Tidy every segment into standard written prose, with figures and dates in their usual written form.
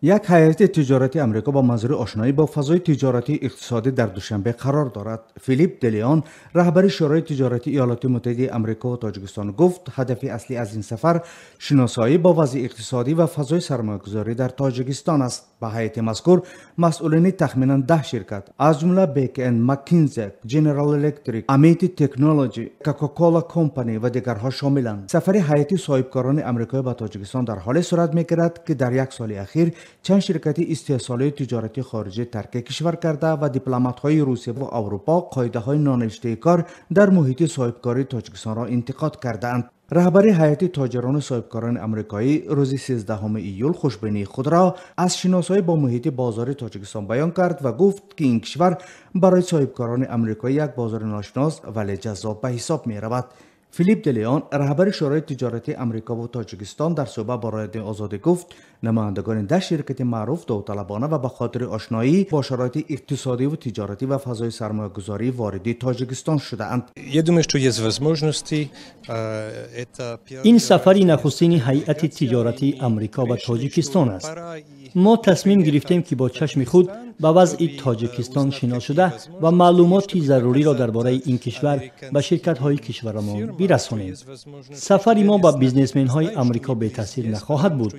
Як ҳайати тиҷорати Амрико ба манзури ошноӣ бо фазои тиҷоратии иқтисодӣ дар Душанбе қарор дорад. Филипп Делеон, раҳбари Шӯрои тиҷорати Иёлоти Муттаҳидаи Амрико ва Тоҷикистон, гуфт, ҳадафи аслӣ аз ин сафар шиносоӣ бо вазъи иқтисодӣ ва фазои сармоягузорӣ дар Тоҷикистон аст. Ба ҳайати мазкур масъулини тахминан 10 ширкат, аз ҷумла БКН, Маккинзе, General Electric, Amity Technology, Coca-Cola Company ва дигарҳо шомиланд. Сафари ҳайати соҳибкорони амрикоӣ ба Тоҷикистон дар ҳоле сурат мегирад, ки дар як соли ахир чанд ширкати истеҳсолии тиҷоратии хориҷӣ тарки кишвар карда ва дипломатҳои Русия ва Аврупо қоидаҳои нонавиштаи кор дар муҳити соҳибкории Тоҷикистонро интиқод кардаанд. Раҳбари ҳайати тоҷирону соҳибкорони амрикоӣ рӯзи 13 июл хушбинии худро аз шиносоӣ бо муҳити бозори Тоҷикистон баён кард ва гуфт, ки ин кишвар барои соҳибкорони амрикоӣ як бозори ношинос, вале ҷаззоб ба ҳисоб меравад. Филипп Делеон, раҳбари Шӯрои тиҷорати Амрико ва Тоҷикистон, дар суҳбат бо Радиои Озодӣ гуфт, намояндагони 10 ширкати маъруф довталабона ва ба хотири ошноӣ бо шароити иқтисодиву тиҷоратӣ ва фазои сармоягузорӣ вориди Тоҷикистон шудаанд. Я думаю, что есть возможности. Это Ин сафари нахустини ҳайати тиҷоратии Амрико ба Тоҷикистон аст. Мо тасмим гирифтем, ки бо чашми худ ба вазъи Тоҷикистон шинос шуда ва маълумоти заруриро дар бораи ин кишвар ба ширкатҳои кишварамон бирасонем. Сафари мо ба бизнесменҳои Амрико бетаъсир нахоҳад буд.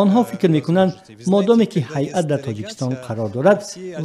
Онҳо фикр мекунанд, модоме ки ҳайат дар Тоҷикистон қарор дорад,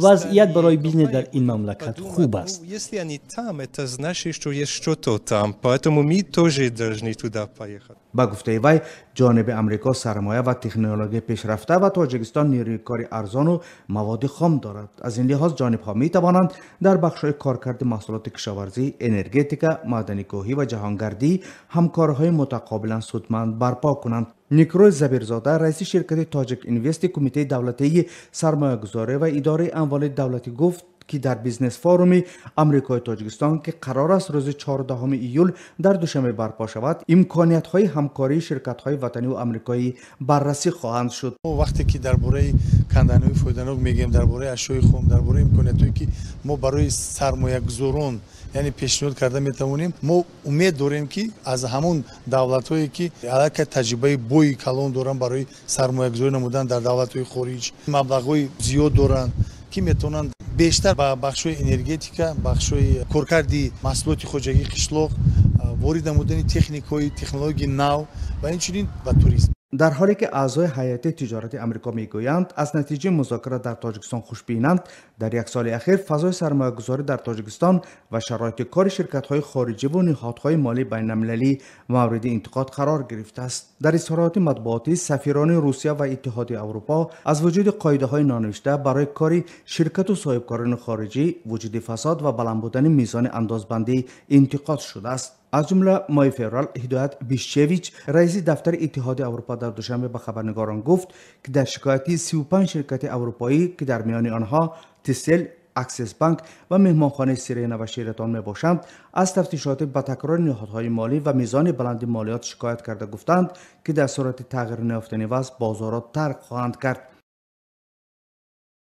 вазъият барои бизнес дар ин мамлакат хуб аст. Если они там, это значит, что есть что-то там, поэтому мы тоже должны туда поехать. Ба гуфтаи вай, ҷониби Амрико сармоя ва технологияи пешрафта ва Тоҷикистон нерӯи кори арзону маводи хом дорад. Аз ин лиҳоз ҷонибҳо метавонанд дар бахшҳои коркарди маҳсулоти кишоварзӣ, энергетика, маъдани кӯҳӣ ва ҷаҳонгардӣ ҳамкориҳои мутақобилан судманд барпо кунанд. Никрой Забирзода, раиси ширкати Тоҷик Инвести Кумитаи давлатии сармоягузорӣ ва идораи амволи давлатӣ, гуфт, ки дар бизнес-форуми Амрикои Тоҷикистон, ки қарор аст рӯзи 14 июл дар Душанбе барпо шавад, имкониятҳои ҳамкории ширкатҳои ватаниву амрикоӣ баррасӣ хоҳанд шуд. Вақте ки дар бораи канданиҳои фоиданок мегӯем, дар бораи ашёи хом, дар бораи имкониятҳое, ки мо барои сармоягузорон, яъне, пешниҳод карда метавонем, мо умед дорем, ки аз ҳамон давлатҳое, ки аллакай таҷрибаи бои калон доранд барои сармоягузорӣ намудан дар давлатҳои хориҷ, маблағҳои зиёд доранд, ки метавонанд бештар ба бахшҳои энергетика, бахшҳои коркарди маҳсулоти хоҷагии қишлоқ, ворид намудани техникаҳои технологияи нав ва инчунин ба туризм. Дар ҳоле ки аъзои ҳайати тиҷорати Амрико мегӯянд, аз натиҷаи музокира дар Тоҷикистон хушбинанд, дар як соли ахир фазои сармоягузорӣ дар Тоҷикистон ва шароити кори ширкатҳои хориҷиву ниҳодҳои молии байналмилалӣ мавриди интиқод қарор гирифтааст. Дар изҳороти матбуотӣ сафирони Русия ва Иттиҳоди Аврупо аз вуҷуди қоидаҳои нонавишта барои кори ширкату соҳибкорони хориҷӣ, вуҷуди фасод ва баланд будани мизони андозбандӣ интиқод шудааст. Аз ҷумла моҳи феврал Ҳидоят Бишчевич, раиси дафтари Иттиҳоди Аврупо дар Душанбе, ба хабарнигорон гуфт, ки дар шикояти 35 ширкати аврупоӣ, ки дар миёни онҳо Тисел, Аксес Банк ва меҳмонхонаи Сирена ва Шератон мебошанд, аз тафтишоти ба такрори ниҳодҳои молӣ ва мизони баланди молиёт шикоят карда гуфтанд, ки дар сурати тағйир наёфтани вазъ бозорро тарк хоҳанд кард.